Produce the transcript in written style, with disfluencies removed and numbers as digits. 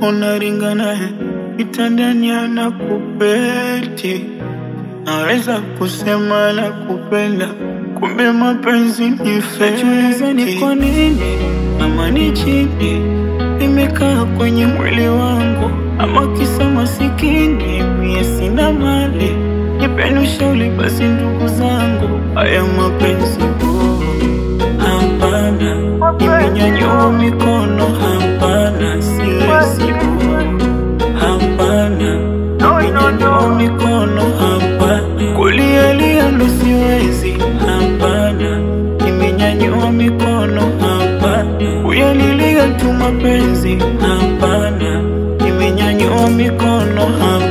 Unaringa naye kitandani anakupeti, naweza kusema nakupenda, kumbe mapenzi ni feki. Ni kwa nini amani chini imekaa kwenye mwili wangu, ama kisa masikini mie sina mali? Nipeni ushauri basi ndugu zangu, haya mapenzi hapana, nimenyanyua mikono hapana, siwezi hapana, nimenyanyua mikono hapana, kulialia ndo siwezi hapana, nimenyanyua mikono hapana, kuyalilia tu mapenzi hapana, nimenyanyua mikono hapana.